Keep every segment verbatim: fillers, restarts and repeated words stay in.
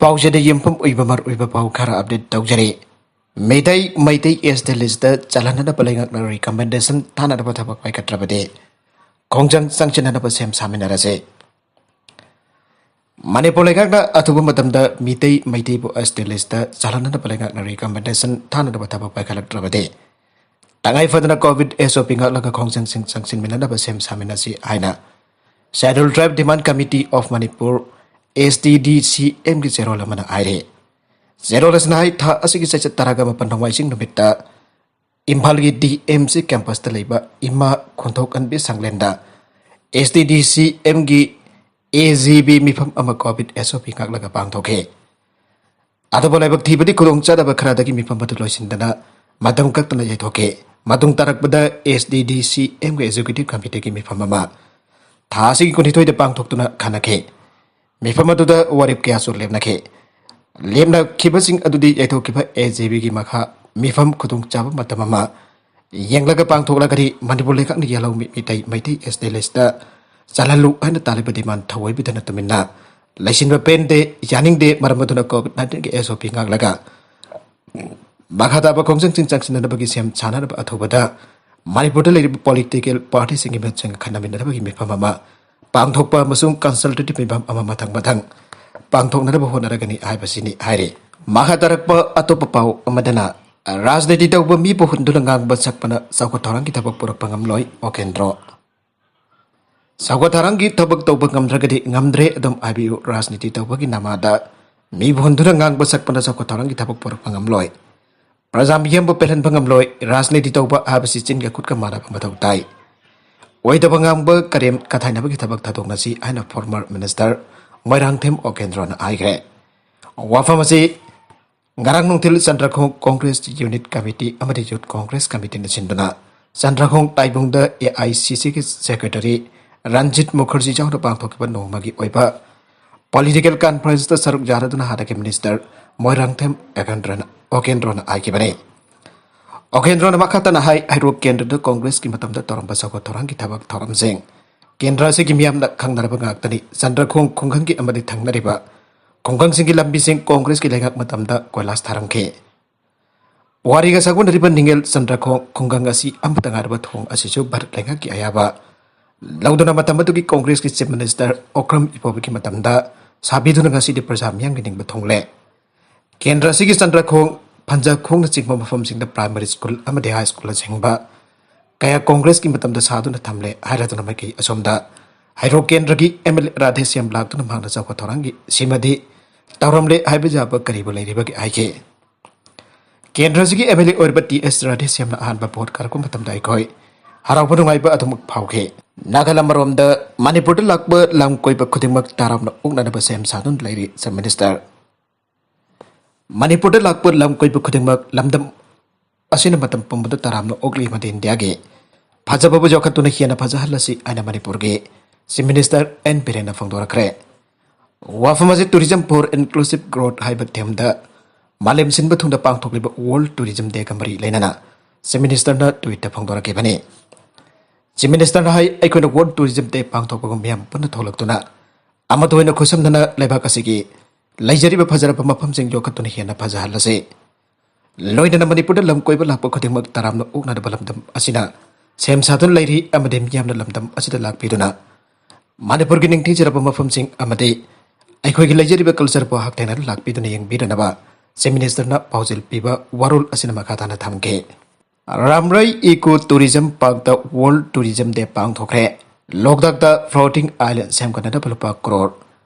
ꯄꯥꯎꯖꯦꯗ ꯌꯨꯝꯐꯝ ꯑꯣꯏꯕ ꯃꯔꯨꯑꯣꯏꯕ ꯄꯥꯎ ꯈꯔ ꯑꯞꯗꯦꯠ ꯇꯧꯖꯔꯤ꯫ ꯃꯤꯇꯩ ꯃꯩꯇꯩ ꯑꯦꯁ ꯇꯤ ꯂꯤꯁꯇ ꯆꯜꯍꯟꯅꯅꯕ ꯂꯩꯉꯥꯛꯅ ꯔꯤꯀꯃꯦꯟꯗꯦꯁꯟ ꯊꯥꯅꯅꯕ ꯊꯕꯛ ꯄꯥꯏꯈꯠꯇ꯭ꯔꯕꯗꯤ ꯈꯣꯡꯖꯪ ꯆꯪꯁꯤꯟꯅꯅꯕ ꯁꯦꯝ ꯁꯥꯃꯤꯟꯅꯔꯁꯤ꯫ ꯃꯅꯤꯄꯨꯔ ꯂꯩꯉꯥꯛꯅ ꯑꯊꯨꯕ ꯃꯇꯝꯗ ꯃꯤꯇꯩ ꯃꯩꯇꯩꯕꯨ ꯑꯦꯁ ꯇꯤ ꯂꯤꯁꯇ ꯆꯜꯍꯟꯅꯅꯕ ꯂꯩꯉꯥꯛꯅ ꯔꯤꯀꯃꯦꯟꯗꯦꯁꯟ ꯊꯥꯅꯅꯕ ꯊꯕꯛ ꯄꯥꯏꯈꯠꯂꯛꯇ꯭ꯔꯕꯗꯤ ꯇꯉꯥꯏ ꯐꯗꯅ ꯀꯣꯚꯤꯗ ꯑꯦꯁ ꯑꯣ ꯄꯤ ꯉꯥꯛꯂꯒ ꯈꯣꯡꯖꯪꯁꯤꯡ ꯆꯪꯁꯤꯟꯃꯤꯟꯅꯅꯕ ꯁꯦꯝ ꯁꯥꯃꯤꯟꯅꯁꯤ ꯍꯥꯏꯅ Scheduled Tribe Demand Committee of Manipur, S T D C M ꯒꯤ ꯆꯦꯔꯣꯜ ꯑꯃꯅ ꯍꯥꯏꯔꯤ꯫ ꯆꯦꯔꯣꯜ ꯑꯁꯤꯅ ꯍꯥꯏ, ꯊꯥ ꯑꯁꯤꯒꯤ ꯆꯩꯆꯠ ꯇꯔꯥꯒ ꯃꯥꯄꯟ ꯅꯣꯡꯃꯥꯏꯖꯤꯡ ꯅꯨꯃꯤꯠꯇ ꯏꯝꯐꯥꯜꯒꯤ D M C campus ꯇ ꯂꯩꯕ ꯏꯃꯥ ꯈꯣꯟꯊꯣꯛ ꯀꯟꯕꯤ ꯁꯪꯂꯦꯟꯗ S T D C M ꯒꯤ A G B ꯃꯤꯐꯝ ꯑꯃ ꯀꯣꯚꯤꯗ ꯑꯦꯁ ꯑꯣ ꯄꯤ ꯉꯥꯛꯂꯒ ꯄꯥꯡꯊꯣꯛꯈꯤ꯫ ꯑꯗꯨꯕꯨ ꯂꯥꯏꯕꯛ ꯊꯤꯕꯗꯤ ꯈꯨꯗꯣꯡꯆꯥꯗꯕ ꯈꯔꯗꯒꯤ ꯃꯤꯐꯝ ꯑꯗꯨ ꯂꯣꯏꯁꯤꯟꯗꯅ ꯃꯇꯝ ꯀꯛꯇꯅ ꯌꯩꯊꯣꯛꯈꯤ꯫ ꯃꯇꯨꯡ ꯇꯥꯔꯛꯄꯗ S T D C M ꯒꯤ Executive Committee ꯒꯤ ꯃꯤꯐꯝ ꯑꯃ ꯊꯥ ꯑꯁꯤꯒꯤ ꯀꯨꯟꯅꯤꯊꯣꯏꯗ ꯄꯥꯡꯊꯣꯛꯇꯨꯅ ꯈꯟꯅꯈꯤ꯫ ꯃꯤꯐꯝ ꯑꯗꯨꯗ ꯋꯥꯔꯦꯞ ꯀꯌꯥꯁꯨ ꯂꯦꯞꯅꯈꯤ꯫ ꯂꯦꯞꯅꯈꯤꯕꯁꯤꯡ ꯑꯗꯨꯗꯤ ꯌꯩꯊꯣꯛꯈꯤꯕ A G B ꯒꯤ ꯃꯈꯥ ꯃꯤꯐꯝ ꯈꯨꯗꯣꯡꯆꯥꯕ ꯃꯇꯝ ꯑꯃ ꯌꯦꯡꯂꯒ ꯄꯥꯡꯊꯣꯛꯂꯒꯗꯤ ꯃꯅꯤꯄꯨꯔ ꯂꯩꯉꯥꯛꯅ ꯌꯦꯜꯍꯧꯃꯤ Mitei, Meitei S T list ꯆꯜꯍꯜꯂꯨ ꯍꯥꯏꯅ ꯇꯥꯜꯂꯤꯕ demand ꯊꯧꯑꯣꯏꯕꯤꯗꯅ ꯇꯨꯃꯤꯟꯅ ꯂꯩꯁꯤꯟꯕ ꯄꯦꯟꯗꯦ, ꯌꯥꯅꯤꯡꯗꯦ꯫ ꯃꯔꯝ ꯑꯗꯨꯅ ꯀꯣꯚꯤꯗ ꯅꯥꯏꯟꯇꯤꯟꯒꯤ S O P ꯉꯥꯛꯂꯒ ꯃꯈꯥ ꯇꯥꯕ ꯈꯣꯡꯖꯪꯁꯤꯡ ꯆꯪꯁꯤꯟꯅꯅꯕꯒꯤ ꯁꯦꯝ ꯁꯥꯅꯅꯕ ꯑꯊꯨꯕꯗ ꯃꯅꯤꯄꯨꯔꯗ ꯂꯩꯔꯤꯕ political party ꯁꯤꯡꯒꯤ ꯃꯤꯍꯨꯠꯁꯤꯡꯒ ꯈꯟꯅꯃꯤꯟꯅꯅꯕꯒꯤ ꯃꯤꯐꯝ ꯑꯃ ꯄꯥꯡꯊꯣꯛꯄ ꯑꯃꯁꯨꯡ consultative ꯃꯤꯐꯝ ꯑꯃ ꯃꯊꯪ ꯃꯊꯪ ꯄꯥꯡꯊꯣꯛꯅꯅꯕ ꯍꯣꯠꯅꯔꯒꯅꯤ ꯍꯥꯏꯕꯁꯤꯅꯤ ꯍꯥꯏꯔꯤ꯫ ꯃꯈꯥ ꯇꯥꯔꯛꯄ ꯑꯇꯣꯞꯄ ꯄꯥꯎ ꯑꯃꯗꯅ, ꯔꯥꯖꯅꯤꯇꯤ ꯇꯧꯕ ꯃꯤꯕꯨ ꯍꯨꯟꯗꯨꯅ ꯉꯥꯡꯕ ꯁꯛꯄꯅ ꯆꯥꯎꯈꯠ ꯊꯧꯔꯥꯡꯒꯤ ꯊꯕꯛ ꯄꯨꯔꯛꯄ ꯉꯝꯂꯣꯏ, ꯑꯣꯀꯦꯟꯗ꯭ꯔꯣ꯫ ꯆꯥꯎꯈꯠ ꯊꯧꯔꯥꯡꯒꯤ ꯊꯕꯛ ꯇꯧꯕ ꯉꯝꯗ꯭ꯔꯒꯗꯤ ꯉꯝꯗ꯭ꯔꯦ ꯑꯗꯨꯝ ꯍꯥꯏꯕꯤꯌꯨ꯫ ꯔꯥꯖꯅꯤꯇꯤ ꯇꯧꯕꯒꯤ ꯅꯃꯥꯗ ꯃꯤꯕꯨ ꯍꯨꯟꯗꯨꯅ ꯉꯥꯡꯕ ꯁꯛꯄꯅ ꯆꯥꯎꯈꯠ ꯊꯧꯔꯥꯡꯒꯤ ꯊꯕꯛ ꯄꯨꯔꯛꯄ ꯉꯝꯂꯣꯏ꯫ ꯄ꯭ꯔꯖꯥ ꯃꯤꯌꯥꯝꯕꯨ ꯄꯦꯜꯍꯟꯕ ꯉꯝꯂꯣꯏ꯫ ꯔꯥꯖꯅꯤꯇꯤ ꯇꯧꯕ ꯍꯥꯏꯕꯁꯤ ꯆꯤꯟꯒ ꯈꯨꯠꯀ ꯃꯥꯟꯅꯕ ꯃꯊꯧ ꯇꯥꯏ꯫ ꯑꯣꯏꯗꯕ ꯉꯥꯡꯕ, ꯀꯔꯦꯝ ꯀꯊꯥꯏꯅꯕꯒꯤ ꯊꯕꯛ ꯊꯥꯗꯣꯛꯅꯁꯤ ꯍꯥꯏꯅ former minister ꯃꯣꯏꯔꯥꯡꯊꯦꯝ ꯑꯣꯀꯦꯟꯗ꯭ꯔꯣꯅ ꯍꯥꯏꯈ꯭ꯔꯦ꯫ ꯋꯥꯐꯝ ꯑꯁꯤ ꯉꯔꯥꯡ ꯅꯨꯡꯊꯤꯜ ꯆꯟꯗ꯭ꯔꯈꯣꯡ Congress Unit Committee ꯑꯃꯗꯤ Youth Congress Committeeꯅ ꯁꯤꯟꯗꯨꯅ ꯆꯟꯗ꯭ꯔꯈꯣꯡ ꯇꯥꯏꯕꯨꯡꯗ A I C Cꯒꯤ Secretary Ranjit Mukherjee ꯌꯥꯎꯅ ꯄꯥꯡꯊꯣꯛꯈꯤꯕ ꯅꯣꯡꯃꯒꯤ ꯑꯣꯏꯕ political conferenceꯇ ꯁꯔꯨꯛ ꯌꯥꯅꯗꯨꯅ ꯍꯥꯟꯅꯒꯤ minister ꯃꯣꯏꯔꯥꯡꯊꯦꯝ ꯑꯣꯀꯦꯟꯗ꯭ꯔꯣꯅ, ꯑꯣꯀꯦꯟꯗ꯭ꯔꯣꯅ ꯍꯥꯏꯈꯤꯕꯅꯤ꯫ ꯑꯣꯀꯦꯟꯗ꯭ꯔꯣꯅ ꯃꯈꯥ ꯇꯥꯅ ꯍꯥꯏ, ꯍꯩꯔꯣꯛ ꯀꯦꯟꯗ꯭ꯔꯗ Congressꯀꯤ ꯃꯇꯝꯗ ꯇꯧꯔꯝꯕ ꯆꯥꯎꯈꯠ ꯊꯧꯔꯥꯡꯒꯤ ꯊꯕꯛ ꯊꯧꯔꯝꯁꯤꯡ ꯀꯦꯟꯗ꯭ꯔ ꯑꯁꯤꯒꯤ ꯃꯤꯌꯥꯝꯅ ꯈꯪꯅꯔꯕ ꯉꯥꯛꯇꯅꯤ꯫ ꯆꯟꯗ꯭ꯔꯈꯣꯡ ꯈꯨꯡꯒꯪꯒꯤ ꯑꯃꯗꯤ ꯊꯪꯅꯔꯤꯕ ꯈꯨꯡꯒꯪꯁꯤꯡꯒꯤ ꯂꯝꯕꯤꯁꯤꯡ ꯀꯣꯡꯒ꯭ꯔꯦꯁꯀꯤ ꯂꯩꯉꯥꯛ ꯃꯇꯝꯗ ꯀꯣꯏꯂꯥꯁ ꯊꯥꯔꯝꯈꯤ꯫ ꯄꯨꯋꯥꯔꯤꯒ ꯁꯥꯒꯣꯟꯅꯔꯤꯕ ꯅꯤꯡꯉꯦꯜ ꯆꯟꯗ꯭ꯔꯈꯣꯡ ꯈꯨꯡꯒꯪ ꯑꯁꯤ ꯑꯃꯠꯇ ꯉꯥꯏꯔꯕ ꯊꯣꯡ ꯑꯁꯤꯁꯨ ꯚꯥꯔꯠ ꯂꯩꯉꯥꯛꯀꯤ ꯑꯌꯥꯕ ꯂꯧꯗꯨꯅ ꯃꯇꯝ ꯑꯗꯨꯒꯤ ꯀꯣꯡꯒ꯭ꯔꯦꯁꯀꯤ ꯆꯤꯐ ꯃꯤꯅꯤꯁꯇꯔ ꯑꯣꯀ꯭ꯔꯝ ꯏꯕꯣꯕꯤꯒꯤ ꯃꯇꯝꯗ ꯁꯥꯕꯤꯗꯨꯅ ꯉꯁꯤꯗꯤ ꯄ꯭ꯔꯖꯥ ꯃꯤꯌꯥꯝꯒꯤ ꯅꯤꯡꯕ ꯊꯨꯡꯂꯦ꯫ ꯀꯦꯟꯗ꯭ꯔ ꯑꯁꯤꯒꯤ ꯆꯟꯗ꯭ꯔꯈꯣꯡ, ꯐꯟꯖꯈꯣꯡꯅꯆꯤꯡꯕ ꯃꯐꯝꯁꯤꯡꯗ ꯄ꯭ꯔꯥꯏꯃꯔꯤ ꯁ꯭ꯀꯨꯜ ꯑꯃꯗꯤ ꯍꯥꯏ ꯁ꯭ꯀꯨꯜꯅꯆꯤꯡꯕ ꯀꯌꯥ ꯀꯣꯡꯒ꯭ꯔꯦꯁꯀꯤ ꯃꯇꯝꯗ ꯁꯥꯗꯨꯅ ꯊꯝꯂꯦ ꯍꯥꯏꯔꯗꯨꯅ ꯃꯥꯏꯀꯩ ꯑꯁꯣꯝꯗ ꯍꯩꯔꯣꯛ ꯀꯦꯟꯗ꯭ꯔꯒꯤ ꯑꯦꯝ ꯑꯦꯜ ꯑꯦ ꯔꯥꯙꯦꯁ꯭ꯌꯥꯝ ꯂꯥꯛꯇꯨꯅ ꯃꯍꯥꯛꯅ ꯆꯥꯎꯈꯠ ꯊꯧꯔꯥꯡꯒꯤ ꯁꯤꯃꯗꯤ ꯇꯧꯔꯝꯂꯦ ꯍꯥꯏꯕ ꯌꯥꯕ ꯀꯔꯤꯕꯨ ꯂꯩꯔꯤꯕꯒꯦ ꯍꯥꯏꯈꯤ꯫ ꯀꯦꯟꯗ꯭ꯔ ꯑꯁꯤꯒꯤ ꯑꯦꯝ ꯑꯦꯜ ꯑꯦ ꯑꯣꯏꯔꯤꯕ ꯇꯤ ꯑꯦꯁ ꯔꯥꯙꯦꯁ꯭ꯌꯥꯝꯅ ꯑꯍꯥꯟꯕ ꯚꯣꯠ ꯀꯥꯔꯛꯄ ꯃꯇꯝꯗ ꯑꯩꯈꯣꯏ ꯍꯔꯥꯎꯕ ꯅꯨꯡꯉꯥꯏꯕ ꯑꯗꯨꯃꯛ ꯐꯥꯎꯈꯤ꯫ ꯅꯥꯒꯜ ꯑꯃꯔꯣꯝꯗ ꯃꯅꯤꯄꯨꯔꯗ ꯂꯥꯛꯄ ꯂꯝ ꯀꯣꯏꯕ ꯈꯨꯗꯤꯡꯃꯛ ꯇꯔꯥꯝꯅ ꯑꯣꯛꯅꯅꯕ ꯁꯦꯝ ꯁꯥꯗꯨꯅ ꯂꯩꯔꯤ ꯆꯤꯐ ꯃꯤꯅꯤꯁꯇꯔ꯫ ꯃꯅꯤꯄꯨꯔꯗ ꯂꯥꯛꯄ ꯂꯝ ꯀꯣꯏꯕ ꯈꯨꯗꯤꯡꯃꯛ ꯂꯝꯗꯝ ꯑꯁꯤꯅ ꯃꯇꯝ ꯄꯨꯝꯕꯗ ꯇꯔꯥꯝꯅ ꯑꯣꯛꯂꯤ ꯑꯃꯗꯤ ꯏꯟꯗꯤꯌꯥꯒꯤ ꯐꯖꯕꯕꯨ ꯌꯣꯛꯈꯠꯇꯨꯅ ꯍꯦꯟꯅ ꯐꯖꯍꯜꯂꯁꯤ ꯍꯥꯏꯅ ꯃꯅꯤꯄꯨꯔꯒꯤ ꯆꯤꯐ ꯃꯤꯅꯤꯁꯇꯔ ꯑꯦꯟ ꯕꯤꯔꯦꯟꯅ ꯐꯣꯡꯗꯣꯔꯛꯈ꯭ꯔꯦ꯫ ꯋꯥꯐꯝ ꯑꯁꯤ Tourism for Inclusive Growth ꯍꯥꯏꯕ ꯊꯤꯝꯗ ꯃꯥꯂꯦꯝ ꯁꯤꯟꯕ ꯊꯨꯡꯅ ꯄꯥꯡꯊꯣꯛꯂꯤꯕ ꯋꯥꯔꯜ ꯇꯨꯔꯤꯖꯝ ꯗꯦꯒ ꯃꯔꯤ ꯂꯩꯅꯅ ꯆꯤꯐ ꯃꯤꯅꯤꯁꯇꯔꯅ ꯇ꯭ꯋꯤꯠꯇ ꯐꯣꯡꯗꯣꯔꯛꯈꯤꯕꯅꯤ꯫ ꯆꯤꯐ ꯃꯤꯅꯤꯁꯇꯔꯅ ꯍꯥꯏ, ꯑꯩꯈꯣꯏꯅ ꯋꯥꯔꯜ ꯇꯨꯔꯤꯖꯝ ꯗꯦ ꯄꯥꯡꯊꯣꯛꯄꯒ ꯃꯤꯌꯥꯝ ꯄꯨꯟꯅ ꯊꯣꯛꯂꯛꯇꯨꯅ ꯑꯃꯠꯇ ꯑꯣꯏꯅ ꯈꯨꯠꯁꯝꯅꯅ ꯂꯩꯕꯥꯛ ꯑꯁꯤꯒꯤ ꯂꯩꯖꯔꯤꯕ ꯐꯖꯔꯕ ꯃꯐꯝꯁꯤꯡ ꯌꯣꯛꯈꯠꯇꯨꯅ ꯍꯦꯟꯅ ꯐꯖꯍꯜꯂꯁꯤ꯫ ꯂꯣꯏꯅꯅ ꯃꯅꯤꯄꯨꯔꯗ ꯂꯝ ꯀꯣꯏꯕ ꯂꯥꯛꯄ ꯈꯨꯗꯤꯡꯃꯛ ꯇꯔꯥꯝꯅ ꯑꯣꯛꯅꯅꯕ ꯂꯝꯗꯝ ꯑꯁꯤꯅ ꯁꯦꯝ ꯁꯥꯗꯨꯅ ꯂꯩꯔꯤ ꯑꯃꯗꯤ ꯃꯤꯌꯥꯝꯅ ꯂꯝꯗꯝ ꯑꯁꯤꯗ ꯂꯥꯛꯄꯤꯗꯨꯅ ꯃꯅꯤꯄꯨꯔꯒꯤ ꯅꯤꯡꯊꯤꯖꯔꯕ ꯃꯐꯝꯁꯤꯡ ꯑꯃꯗꯤ ꯑꯩꯈꯣꯏꯒꯤ ꯂꯩꯖꯔꯤꯕ ꯀꯜꯆꯔꯕꯨ ꯍꯛꯊꯦꯡꯅꯅ ꯂꯥꯛꯄꯤꯗꯨꯅ ꯌꯦꯡꯕꯤꯔꯅꯕ ꯆꯤꯐ ꯃꯤꯅꯤꯁꯇꯔꯅ ꯄꯥꯎꯖꯦꯜ ꯄꯤꯕ ꯋꯥꯔꯣꯜ ꯑꯁꯤꯅ ꯃꯈꯥ ꯇꯥꯅ ꯊꯝꯈꯤ꯫ ꯔꯥꯝꯔꯩ ꯏꯀꯣ ꯇꯨꯔꯤꯖꯝ ꯄꯥꯔꯛꯇ ꯋꯥꯔꯜ ꯇꯨꯔꯤꯖꯝ ꯗꯦ ꯄꯥꯡꯊꯣꯛꯈ꯭ꯔꯦ꯫ ꯂꯣꯛꯇꯥꯛꯇ ꯐ꯭ꯂꯣꯇꯤꯡ ꯑꯥꯏꯂꯦꯟ ꯁꯦꯝꯒꯠꯅꯅꯕ ꯂꯨꯄꯥ ꯀ꯭ꯔꯣꯔ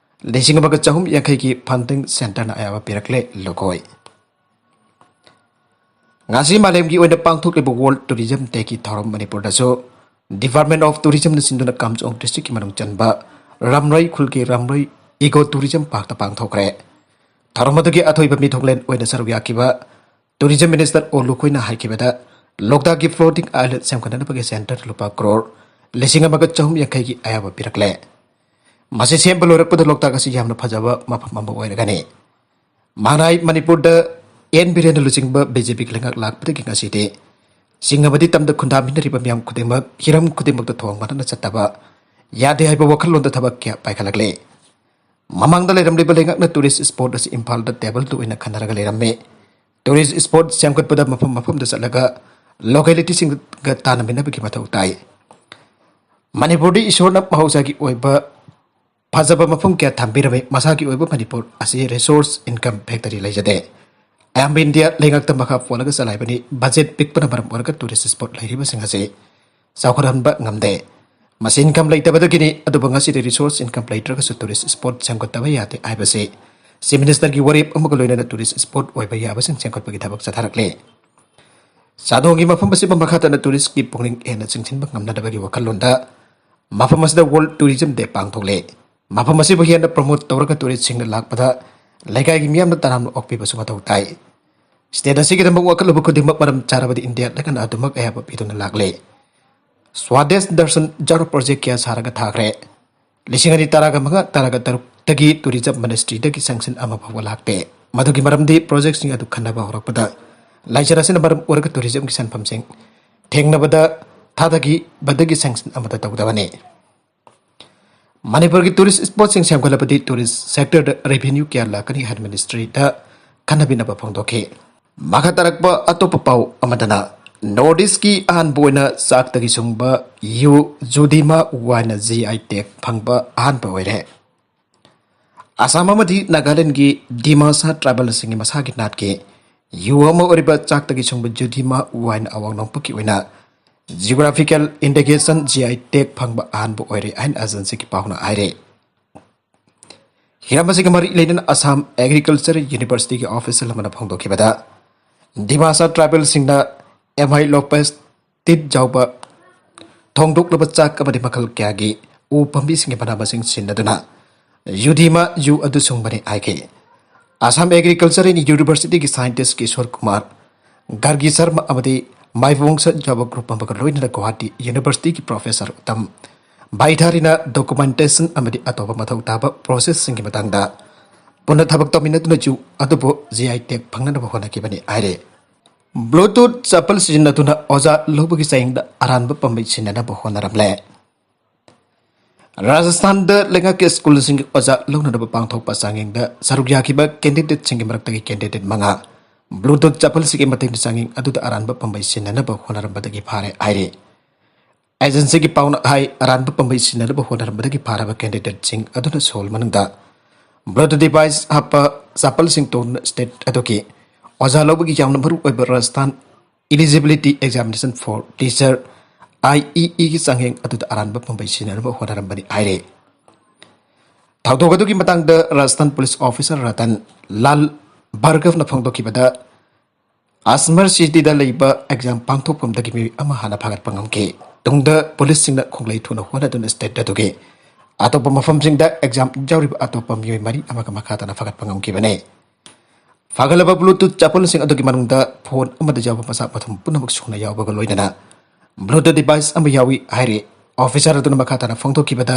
ꯂꯤꯁꯤꯡ ꯑꯃꯒ ꯆꯍꯨꯝ ꯌꯥꯡꯈꯩꯒꯤ ꯐꯟꯗꯤꯡ ꯁꯦꯟꯇꯔꯅ ꯑꯌꯥꯕ ꯄꯤꯔꯛꯂꯦ꯫ ꯂꯨꯈꯣꯏ꯫ ꯉꯁꯤ ꯃꯥꯂꯦꯝꯒꯤ ꯑꯣꯏꯅ ꯄꯥꯡꯊꯣꯛꯂꯤꯕ ꯋꯥꯔꯜ ꯇꯨꯔꯤꯖꯝ ꯗꯦꯒꯤ ꯊꯧꯔꯝ ꯃꯅꯤꯄꯨꯔꯗꯁꯨ ꯗꯤꯄꯥꯔꯠꯃꯦꯟ ꯑꯣꯐ ꯇꯨꯔꯤꯖꯝꯅ ꯁꯤꯟꯗꯨꯅ ꯀꯥꯝꯖꯣꯡ ꯗꯤꯁꯇ꯭ꯔꯤꯛꯀꯤ ꯃꯅꯨꯡ ꯆꯟꯕ ꯔꯥꯝꯔꯩ ꯈꯨꯜꯒꯤ ꯔꯥꯝꯔꯩ ꯏꯀꯣ ꯇꯨꯔꯤꯖꯝ ꯄꯥꯔꯛꯇ ꯄꯥꯡꯊꯣꯛꯈ꯭ꯔꯦ꯫ ꯊꯧꯔꯝ ꯑꯗꯨꯒꯤ ꯑꯊꯣꯏꯕ ꯃꯤꯊꯨꯡꯂꯦꯟ ꯑꯣꯏꯅ ꯁꯔꯨꯛ ꯌꯥꯈꯤꯕ ꯇꯨꯔꯤꯖꯝ ꯃꯤꯅꯤꯁꯇꯔ ꯑꯣ ꯂꯨꯈꯣꯏꯅ ꯍꯥꯏꯈꯤꯕꯗ, ꯂꯣꯛꯇꯥꯛꯀꯤ ꯐ꯭ꯂꯣꯇꯤꯡ ꯑꯥꯏꯂꯦꯟ ꯁꯦꯝꯒꯠꯅꯕꯒꯤ ꯁꯦꯟꯇꯔꯗ ꯂꯨꯄꯥ ꯀ꯭ꯔꯣꯔ ꯂꯤꯁꯤꯡ ꯑꯃꯒ ꯆꯍꯨꯝ ꯌꯥꯡꯈꯩꯒꯤ ꯑꯌꯥꯕ ꯄꯤꯔꯛꯂꯦ꯫ ꯃꯁꯤ ꯁꯦꯝꯕ ꯂꯣꯏꯔꯛꯄꯗ ꯂꯣꯛꯇꯥꯛ ꯑꯁꯤ ꯌꯥꯝꯅ ꯐꯖꯕ ꯃꯐꯝ ꯑꯃ ꯑꯣꯏꯔꯒꯅꯤ꯫ ꯃꯥꯅꯥꯏ ꯃꯅꯤꯄꯨꯔꯗ ꯑꯦꯟ ꯕꯤꯔꯦꯟꯅ ꯂꯨꯆꯤꯡꯕ ꯕꯤ ꯖꯦ ꯄꯤꯒꯤ ꯂꯩꯉꯥꯛ ꯂꯥꯛꯄꯗꯒꯤ ꯉꯁꯤꯗꯤ ꯆꯤꯡ ꯑꯃꯗꯤ ꯇꯝꯗ ꯈꯨꯟꯗꯥꯃꯤꯟꯅꯔꯤꯕ ꯃꯤꯌꯥꯝ ꯈꯨꯗꯤꯡꯃꯛ ꯍꯤꯔꯝ ꯈꯨꯗꯤꯡꯃꯛꯇ ꯊꯣꯡ ꯃꯥꯟꯅꯅ ꯆꯠꯇꯕ ꯌꯥꯗꯦ ꯍꯥꯏꯕ ꯋꯥꯈꯜꯂꯣꯟꯗ ꯊꯕꯛ ꯀꯌꯥ ꯄꯥꯏꯈꯠꯂꯛꯂꯤ꯫ ꯃꯃꯥꯡꯗ ꯂꯩꯔꯝꯂꯤꯕ ꯂꯩꯉꯥꯛꯅ tourist spot ꯑꯁꯤ ꯏꯝꯐꯥꯜꯗ table two ꯑꯣꯏꯅ ꯈꯟꯅꯔꯒ ꯂꯩꯔꯝꯃꯤ꯫ Tourist spot ꯁꯦꯝꯒꯠꯄꯗ ꯃꯐꯝ ꯃꯐꯝꯗ ꯆꯠꯂꯒ localityꯁꯤꯡꯒ ꯇꯥꯟꯅꯃꯤꯟꯅꯕꯒꯤ ꯃꯊꯧ ꯇꯥꯏ꯫ ꯃꯅꯤꯄꯨꯔꯗꯤ ꯏꯁꯣꯔꯅ ꯃꯍꯧꯁꯥꯒꯤ ꯑꯣꯏꯕ ꯐꯖꯕ ꯃꯐꯝ ꯀꯌꯥ ꯊꯝꯕꯤꯔꯝꯃꯤ꯫ ꯃꯁꯥꯒꯤ ꯑꯣꯏꯕ ꯃꯅꯤꯄꯨꯔ ꯑꯁꯤ resource income factory ꯂꯩꯖꯗꯦ꯫ ꯑꯌꯥꯝꯕ ꯏꯟꯗꯤꯌꯥ ꯂꯩꯉꯥꯛꯇ ꯃꯈꯥ ꯄꯣꯜꯂꯒ ꯆꯂꯥꯏꯕꯅꯤ꯫ Budget ꯄꯤꯛꯄꯅ ꯃꯔꯝ ꯑꯣꯏꯔꯒ tourist spot ꯂꯩꯔꯤꯕꯁꯤꯡ ꯑꯁꯤ ꯆꯥꯎꯈꯠꯍꯟꯕ ꯉꯝꯗꯦ꯫ ꯃꯁꯤ income ꯂꯩꯇꯕꯗꯒꯤꯅꯤ꯫ ꯑꯗꯨꯕꯨ ꯉꯁꯤꯗꯤ resource income ꯂꯩꯇ꯭ꯔꯒꯁꯨ tourist spot ꯁꯦꯝꯒꯠꯇꯕ ꯌꯥꯗꯦ ꯍꯥꯏꯕꯁꯤ Chief Ministerꯒꯤ ꯋꯥꯔꯦꯞ ꯑꯃꯒ ꯂꯣꯏꯅꯅ tourist spot ꯑꯣꯏꯕ ꯌꯥꯕꯁꯤꯡ ꯁꯦꯝꯒꯠꯄꯒꯤ ꯊꯕꯛ ꯆꯠꯊꯔꯛꯂꯦ꯫ ꯆꯥꯗꯣꯡꯒꯤ ꯃꯐꯝ ꯑꯁꯤꯕꯨ ꯃꯈꯥ ꯇꯥꯅ touristꯀꯤ ꯄꯨꯛꯅꯤꯡ ꯍꯦꯟꯅ ꯆꯤꯡꯁꯤꯟꯕ ꯉꯝꯅꯅꯕꯒꯤ ꯋꯥꯈꯜꯂꯣꯟꯗ ꯃꯐꯝ ꯑꯁꯤꯗ World Tourism Day ꯄꯥꯡꯊꯣꯛꯂꯦ꯫ ꯃꯐꯝ ꯑꯁꯤꯕꯨ ꯍꯦꯟꯅ promote ꯇꯧꯔꯒ touristꯁꯤꯡꯅ ꯂꯥꯛꯄꯗ ꯂꯩꯀꯥꯏꯒꯤ ꯃꯤꯌꯥꯝꯅ ꯇꯔꯥꯝꯅ ꯑꯣꯛꯄꯤꯕꯁꯨ ꯃꯊꯧ ꯇꯥꯏ꯫ State ꯑꯁꯤꯒꯤꯗꯃꯛ ꯋꯥꯀꯠꯂꯨꯕ ꯈꯨꯗꯤꯡꯃꯛ ꯃꯔꯝ ꯆꯥꯔꯕꯗꯤ ꯏꯟꯗꯤꯌꯥ ꯂꯩꯉꯥꯛꯅ ꯑꯗꯨꯃꯛ ꯑꯌꯥꯕ ꯄꯤꯗꯨꯅ ꯂꯥꯛꯂꯦ꯫ Swadesh Darshan Jhar project ꯀꯌꯥ ꯁꯥꯔꯒ ꯊꯥꯈ꯭ꯔꯦ꯫ ꯂꯤꯁꯤꯡ ꯑꯅꯤ ꯇꯔꯥꯒ ꯃꯉꯥ, ꯇꯔꯥꯒ ꯇꯔꯨꯛꯇꯒꯤ Tourism Ministryꯗꯒꯤ sanction ꯑꯃ ꯐꯥꯎꯕ ꯂꯥꯛꯇꯦ꯫ ꯃꯗꯨꯒꯤ ꯃꯔꯝꯗꯤ projectꯁꯤꯡ ꯑꯗꯨ ꯈꯟꯅꯕ ꯍꯧꯔꯛꯄꯗ ꯂꯥꯏꯆꯠ ꯑꯁꯤꯅ ꯃꯔꯝ ꯑꯣꯏꯔꯒ tourismꯒꯤ ꯁꯦꯟꯐꯝꯁꯤꯡ ꯊꯦꯡꯅꯕꯗ ꯊꯥꯗꯈꯤꯕꯗꯒꯤ sanction ꯑꯃꯠꯇ ꯇꯧꯗꯕꯅꯤ꯫ ꯃꯅꯤꯄꯨꯔꯒꯤ tourist spotꯁꯤꯡ ꯁꯦꯝꯒꯠꯂꯕꯗꯤ tourist sectorꯗ revenue ꯀꯌꯥ ꯂꯥꯛꯀꯅꯤ ꯍꯥꯏꯅ ministryꯗ ꯈꯟꯅꯕꯤꯅꯕ ꯐꯣꯡꯗꯣꯛꯈꯤ꯫ ꯃꯈꯥ ꯇꯥꯔꯛꯄ ꯑꯇꯣꯞꯄ ꯄꯥꯎ ꯑꯃꯗꯅ, North Eastꯀꯤ ꯑꯍꯥꯟꯕ ꯑꯣꯏꯅ ꯆꯥꯛꯇꯒꯤ ꯁꯨꯡꯕ U Judima Wine GI tag ꯐꯪꯕ ꯑꯍꯥꯟꯕ ꯑꯣꯏꯔꯦ꯫ ꯑꯁꯥꯝ ꯑꯃꯗꯤ ꯅꯥꯒꯥꯂꯦꯟꯗꯒꯤ ꯗꯤꯃꯥꯁꯥ tribalꯁꯤꯡꯒꯤ ꯃꯁꯥꯒꯤ ꯅꯥꯠꯀꯤ ꯌꯨ ꯑꯃ ꯑꯣꯏꯔꯤꯕ ꯆꯥꯛꯇꯒꯤ ꯁꯨꯡꯕ Judima Wine ꯑꯋꯥꯡ ꯅꯣꯡꯄꯣꯛꯀꯤ ꯑꯣꯏꯅ geographical indication GI tag ꯐꯪꯕ ꯑꯍꯥꯟꯕ ꯑꯣꯏꯔꯦ ꯍꯥꯏꯅ agencyꯒꯤ ꯄꯥꯎꯅ ꯍꯥꯏꯔꯦ꯫ ꯍꯤꯔꯝ ꯑꯁꯤꯒ ꯃꯔꯤ ꯂꯩꯅꯅ Assam Agriculture Universityꯒꯤ official ꯑꯃꯅ ꯐꯣꯡꯗꯣꯛꯈꯤꯕꯗ, Dimasa tribalꯁꯤꯡꯅ M I Lopez tit ꯌꯥꯎꯕ ꯊꯣꯡꯗꯣꯛꯂꯕ ꯆꯥꯛ ꯑꯃꯗꯤ ꯃꯈꯜ ꯀꯌꯥꯒꯤ ꯎ ꯄꯥꯝꯕꯤꯁꯤꯡꯒꯤ ꯃꯅꯥ ꯃꯁꯤꯡ ꯁꯤꯖꯤꯟꯅꯗꯨꯅ Judima ꯌꯨ ꯑꯗꯨ ꯁꯨꯡꯕꯅꯤ ꯍꯥꯏꯈꯤ꯫ Assam Agriculture and Universityꯒꯤ scientist Kishore Kumar, ꯒꯥꯔꯒꯤ Sharma ꯑꯃꯗꯤ ꯃꯥꯏꯕꯣꯡꯁ ꯌꯥꯎꯕ group ꯑꯃꯒ ꯂꯣꯏꯅꯅ ꯒꯨꯋꯥꯍꯥꯇꯤ Universityꯒꯤ professor ꯎꯇꯝ ꯚꯥꯏꯊꯥꯔꯤꯅ documentation ꯑꯃꯗꯤ ꯑꯇꯣꯞꯄ ꯃꯊꯧ ꯇꯥꯕ processꯁꯤꯡꯒꯤ ꯃꯇꯥꯡꯗ ꯄꯨꯟꯅ ꯊꯕꯛ ꯇꯧꯃꯤꯟꯅꯗꯨꯅ ꯌꯨ ꯑꯗꯨꯕꯨ GI tag ꯐꯪꯅꯅꯕ ꯍꯣꯠꯅꯈꯤꯕꯅꯤ ꯍꯥꯏꯔꯦ꯫ Bluetooth ꯆꯥꯄꯜ ꯁꯤꯖꯤꯟꯅꯗꯨꯅ ꯑꯣꯖꯥ ꯂꯧꯕꯒꯤ ꯆꯌꯦꯡꯗ ꯑꯔꯥꯟꯕ ꯄꯥꯝꯕꯩ ꯁꯤꯖꯤꯟꯅꯅꯕ ꯍꯣꯠꯅꯔꯝꯂꯦ꯫ ꯔꯥꯖꯁꯊꯥꯟꯗ ꯂꯩꯉꯥꯛꯀꯤ ꯁ꯭ꯀꯨꯜꯁꯤꯡꯒꯤ ꯑꯣꯖꯥ ꯂꯧꯅꯅꯕ ꯄꯥꯡꯊꯣꯛꯄ ꯆꯥꯡꯌꯦꯡꯗ ꯁꯔꯨꯛ ꯌꯥꯈꯤꯕ candidateꯁꯤꯡꯒꯤ ꯃꯔꯛꯇꯒꯤ candidate ꯃꯉꯥ Bluetooth ꯆꯥꯄꯜꯁꯤꯡꯒꯤ ꯃꯇꯦꯡꯅ ꯆꯥꯡꯌꯦꯡ ꯑꯗꯨꯗ ꯑꯔꯥꯟꯕ ꯄꯥꯝꯕꯩ ꯁꯤꯟꯅꯅꯕ ꯍꯣꯠꯅꯔꯝꯕꯗꯒꯤ ꯐꯥꯔꯦ ꯍꯥꯏꯔꯤ꯫ Agencyꯒꯤ ꯄꯥꯎꯅ ꯍꯥꯏ, ꯑꯔꯥꯟꯕ ꯄꯥꯝꯕꯩ ꯁꯤꯟꯅꯅꯕ ꯍꯣꯠꯅꯔꯝꯕꯗꯒꯤ ꯐꯥꯔꯕ candidateꯁꯤꯡ ꯑꯗꯨꯅ ꯁꯣꯜ ꯃꯅꯨꯡꯗ Bluetooth device ꯍꯥꯞꯄ ꯆꯥꯄꯜꯁꯤꯡ ꯇꯣꯡꯗꯨꯅ state ꯑꯗꯨꯒꯤ ꯑꯣꯖꯥ ꯂꯧꯕꯒꯤ ꯌꯥꯝꯅ ꯃꯔꯨ ꯑꯣꯏꯕ Rajasthan Eligibility Examination for Teacher, IEEꯒꯤ ꯆꯥꯡꯌꯦꯡ ꯑꯗꯨꯗ ꯑꯔꯥꯟꯕ ꯄꯥꯝꯕꯩ ꯁꯤꯟꯅꯅꯕ ꯍꯣꯠꯅꯔꯝꯕꯅꯤ ꯍꯥꯏꯔꯤ꯫ ꯊꯧꯗꯣꯛ ꯑꯗꯨꯒꯤ ꯃꯇꯥꯡꯗ Rajasthan police officer Ratan Lal Bhargavꯅ ꯐꯣꯡꯗꯣꯛꯈꯤꯕꯗ, Ajmer cityꯗ ꯂꯩꯕ exam ꯄꯥꯡꯊꯣꯛꯐꯝꯗꯒꯤ ꯃꯤꯑꯣꯏ ꯑꯃ ꯍꯥꯟꯅ ꯐꯥꯒꯠꯄ ꯉꯝꯈꯤ꯫ ꯇꯨꯡꯗ policeꯁꯤꯡꯅ ꯈꯣꯡꯂꯩ ꯊꯨꯅ ꯍꯣꯠꯅꯗꯨꯅ state ꯑꯗꯨꯒꯤ ꯑꯇꯣꯞꯄ ꯃꯐꯝꯁꯤꯡꯗ exam ꯌꯥꯎꯔꯤꯕ ꯑꯇꯣꯞꯄ ꯃꯤꯑꯣꯏ ꯃꯔꯤ ꯑꯃꯒ ꯃꯈꯥ ꯇꯥꯅ ꯐꯥꯒꯠꯄ ꯉꯝꯈꯤꯕꯅꯤ꯫ ꯐꯥꯒꯠꯂꯕ Bluetooth ꯆꯥꯄꯜꯁꯤꯡ ꯑꯗꯨꯒꯤ ꯃꯅꯨꯡꯗ phone ꯑꯃꯗ ꯌꯥꯎꯕ ꯃꯆꯥꯛ ꯃꯊꯨꯝ ꯄꯨꯝꯅꯃꯛ ꯁꯨꯅ ꯌꯥꯎꯕꯒ ꯂꯣꯏꯅꯅ Bluetooth device ꯑꯃ ꯌꯥꯎꯏ ꯍꯥꯏꯔꯤ꯫ Officer ꯑꯗꯨꯅ ꯃꯈꯥ ꯇꯥꯅ ꯐꯣꯡꯗꯣꯛꯈꯤꯕꯗ,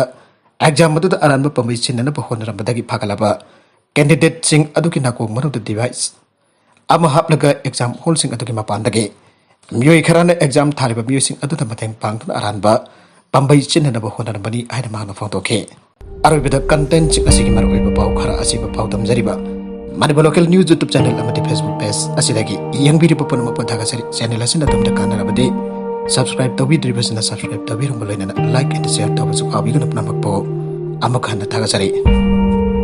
exam ꯑꯗꯨꯗ ꯑꯔꯥꯟꯕ ꯄꯥꯝꯕꯩ ꯁꯤꯟꯅꯅꯕ ꯍꯣꯠꯅꯔꯝꯕꯗꯒꯤ ꯐꯥꯒꯠꯂꯕ candidateꯁꯤꯡ ꯑꯗꯨꯒꯤ ꯅꯥꯀꯣꯡ ꯃꯅꯨꯡꯗ device ꯑꯃ ꯍꯥꯞꯂꯒ exam hallꯁꯤꯡ ꯑꯗꯨꯒꯤ ꯃꯄꯥꯟꯗꯒꯤ ꯃꯤꯑꯣꯏ ꯈꯔꯅ exam ꯊꯥꯔꯤꯕ ꯃꯤꯑꯣꯏꯁꯤꯡ ꯑꯗꯨꯗ ꯃꯇꯦꯡ ꯄꯥꯡꯗꯨꯅ ꯑꯔꯥꯟꯕ ꯄꯥꯝꯕꯩ ꯆꯤꯟꯅꯅꯕ ꯍꯣꯠꯅꯔꯝꯕꯅꯤ ꯍꯥꯏꯅ ꯃꯍꯥꯛꯅ ꯐꯣꯡꯗꯣꯛꯈꯤ꯫ ꯑꯔꯣꯏꯕꯗ contentꯁꯤꯡ ꯑꯁꯤꯒꯤ ꯃꯔꯨꯑꯣꯏꯕ ꯄꯥꯎ ꯈꯔ ꯑꯁꯤꯕꯨ ꯄꯥꯎꯗꯝꯖꯔꯤꯕ Manipur Local News YouTube channel ꯑꯃꯗꯤ Facebook page ꯑꯁꯤꯗꯒꯤ ꯌꯦꯡꯕꯤꯔꯤꯕ ꯄꯨꯝꯅꯃꯛꯄꯨ ꯊꯥꯒꯠꯆꯔꯤ꯫ Channel ꯑꯁꯤꯅ ꯑꯗꯣꯝꯗ ꯀꯥꯟꯅꯔꯕꯗꯤ subscribe ꯇꯧꯕꯤꯗ꯭ꯔꯤꯕꯁꯤꯡꯅ subscribe ꯇꯧꯕꯤꯔꯝꯕ ꯂꯣꯏꯅꯅ like and share ꯇꯧꯕꯁꯨ ꯀꯥꯎꯕꯤꯒꯅꯨ꯫ ꯄꯨꯝꯅꯃꯛꯄꯨ ꯑꯃꯨꯛ ꯍꯟꯅ ꯊꯥꯒꯠꯆꯔꯤ꯫